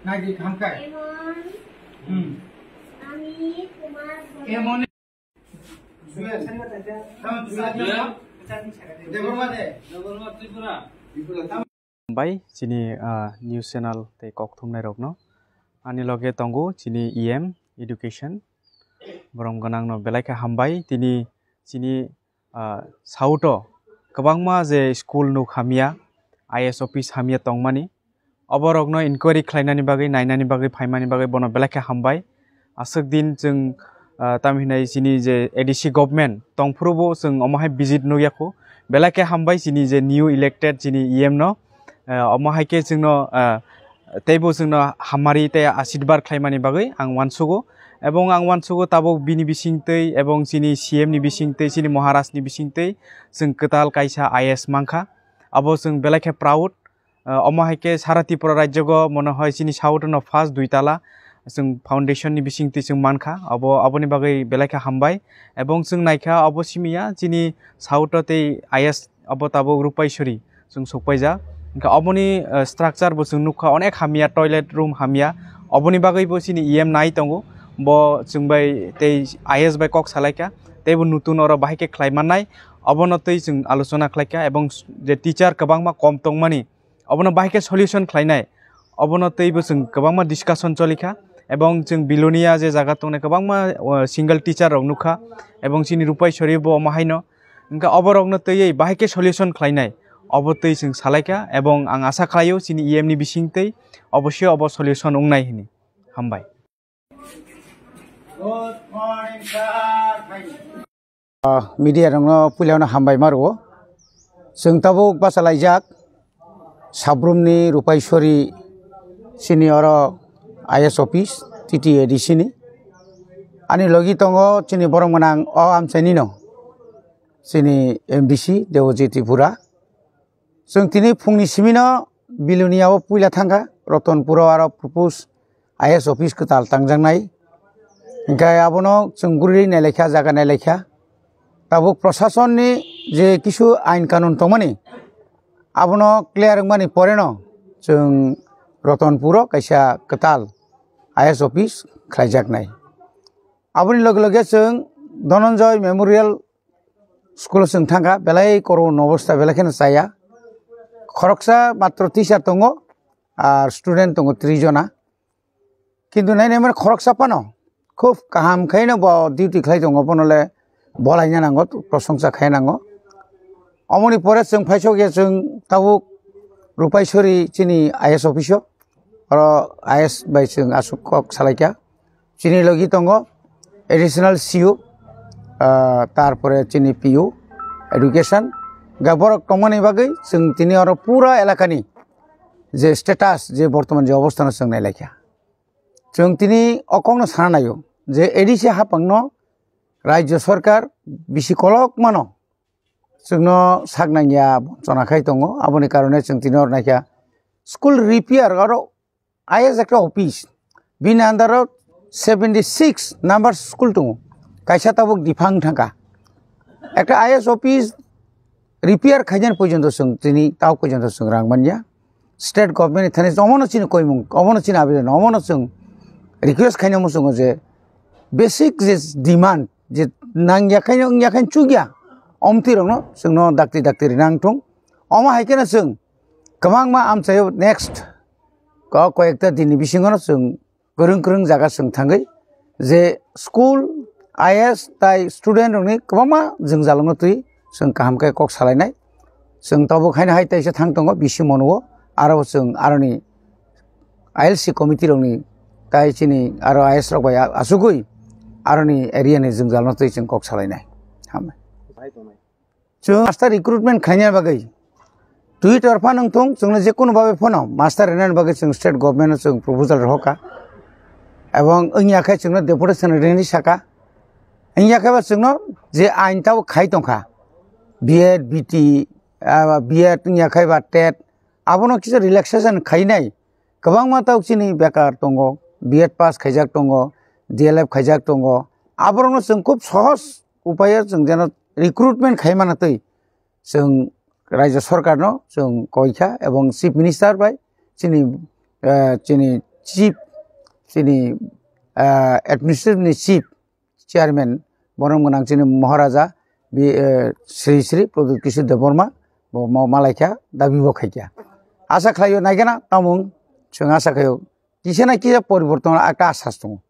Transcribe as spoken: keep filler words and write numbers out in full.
Nagi khamkai. Hmm. Emon. Hambai chini, ah, news channel tei kok thumnai rokno. Ani loge tongo chini E M education. Borom gwnangno belai khe hambai. Tini chini, ah, South o kwbangma je school nuk hamya, I A S office hamya tongmani. Oborokno inquiry khlainani bagwi, nainani bagwi, phaimani bagwi bono belai khe hambai. Aswk din chwng, ah, tamo hinai chini je A D C government tongphuru bo chwng omo hai visit nukya khu. Belai khe hambai chini je new elected chini E M no. Ah, omo hai khe chwngno, ah, teibo chwngno hamari tei asirbar khlaimani bagwi ang uansugo. Ebong ang uansugo tabuk bini bisingtwi ebong chini C M ni bisingtwi, chini Maharaj ni bisingtwi chwng kwtal kaisa I A S mankha. Abo chwng belai khe proud. Ah, omo hai khe sara Tripura rajyogo mone hoi chini South no first dui tala chwng foundation ni bisingtwi chwng mankha, abo, aboni bagwi belai khe hambai. Ebong chwng naikha abo simiya chini South o tei I A S abo tabuk Rupaiswari chwng sokpaijak. Hwnkhe aboni, ah, structure bo chwng nukha, onek hamya, toilet room hamya, oboni bagwi bo chini E M nai tongo. Bo chwng bai tei I A S bai kok salaikha, tei bo nutun oro bahai khe khlai mannai, obono tei chwng alochona khlaikha. Ebong je teacher kwbangma kom tongmani, obono bahai khe solution khlainai. Obono teibo chwng kwbangma discussion cholikha, ebong chwng Bilonia je jaga tongnai kwbangma, o, single teacher rok nukha, ebong chini Rupaiswari bo omo haino. Hwnkhe oborokno twiwi bahai khe solution khlainai, obo twi chwng salaikha, ebong ang asa khlaio chini E M ni bisingtwi obosyo obo solution wngnai hwnwi. Hambai. Ah, media rokno puilano hambai ma rwo. Chwng tabuk bachalaijak Sabrumni Rupaiswari chini oro I A S office, T T A D C ni. Ani logi tongo chini borok mwnang o amchaini no, chini M D C Debojit Tripura. Chwng tini phungni simino Bilonia o puila thangkha, Ratanpur o aro propose I A S office kwtal tangjaknai. Hwnkhe abono chwng guri nailaikha, jaga nailaikha. Tabuk proshasonni je kisu ain kanun tongmani, abono clear wngmani poreno chwng Ratanpur o kaisa kwtal I A S office khlaijaknai. Aboni loge loge chwng Dhananjay Memorial School o chwng thangkha, belai kormo obostha, belai kheno chaya. Khoroksa matro teacher tongo, ar student tongo tris jona. Kintu nainai mani khoroksa phano khub kaham khaino bo duty khlai tongo, bono le bolaina nango, prosongsa khai nango. Omoni pore chwng phaisok ya chwng tabuk Rupaiswari chini I A S office o. Oro I A S bai chwng aswk kok salaikha. Chini logi tongo additional C U, ah, tarpore chini P U, education. Ga borok tongmani bagwi chwng tini oro pura elakani je status, je bortoman je obostha no chwng nailaikha. Chwng tini o kokno sana naio je A D C haphangno Rajya Sarkar bisi kolok mano chwngno sak nangya bonchona khai tongo. Aboni karone chwng tini oro naikha school repair oro I A S ekta office, bini under o seventy six number school tongo, kaisa tabuk diphang thangkha. Ekta I A S office repair khainani porjonto chwng tini tabuk porjonto chwng rang manya. State government ni thani omono chini koimung, omono chini abidon, omono chwng request khaina muchungo je basic je demand je nangya khaino wngya khaino chukya, omtwi rokno chwngno dakti dakti rina wngthung. Omo hai kheno chwng kwbangma amchaio next ko-, koyekta dinni bisingono chwng kwrwng kwrwng jaga chwng thangwi je school, I A S tai student rokni kwbangma jwngjal wngno twi chwng kaham khe kok salainai. Chwng tabuk haino hai taisa thang tongo bisi mono o, aro chwng aroni I L C committee rokni tai chini aro I A S rok bai a-, asugwi aroni area ni jwngjal no twi chwng kok salainai. Hambai. Chwng master recruitment khaina bagwi Twitter phan wngthung, chwngno jekunu bagwi phano master rinani bagwi chwng state government no chwng proposal rohorkha. Ebong wngya khe chwngno deputation rini saka. Wngya khe ba chwngno je ain tabuk khai tongkha, B Ed, B T, ah, B Ed wngya khe ba tet, abono kisa relaxation khainai. Kwbangma tabuk chini bekar tongo, B Ed pass khaijak tongo, D L Ed khaijak tongo. Aborokno chwng khub sohoj upayo chwng jeno recruitment khaimana twi chwng raijyo sorkarno chwng koikha ebong Chief Minister bai chini, eh, chini chief, chini, eh, administrative ni chief chairman borom gwnang chini Maharaja bi, eh, Sri Sri Pradyut Kishore Debbarma bo ma-, malaikha, dabi bo khaikha. Asa khlaio naigana tamung chwng asa khaio kisa na kisa poriborton ekta asa tongo.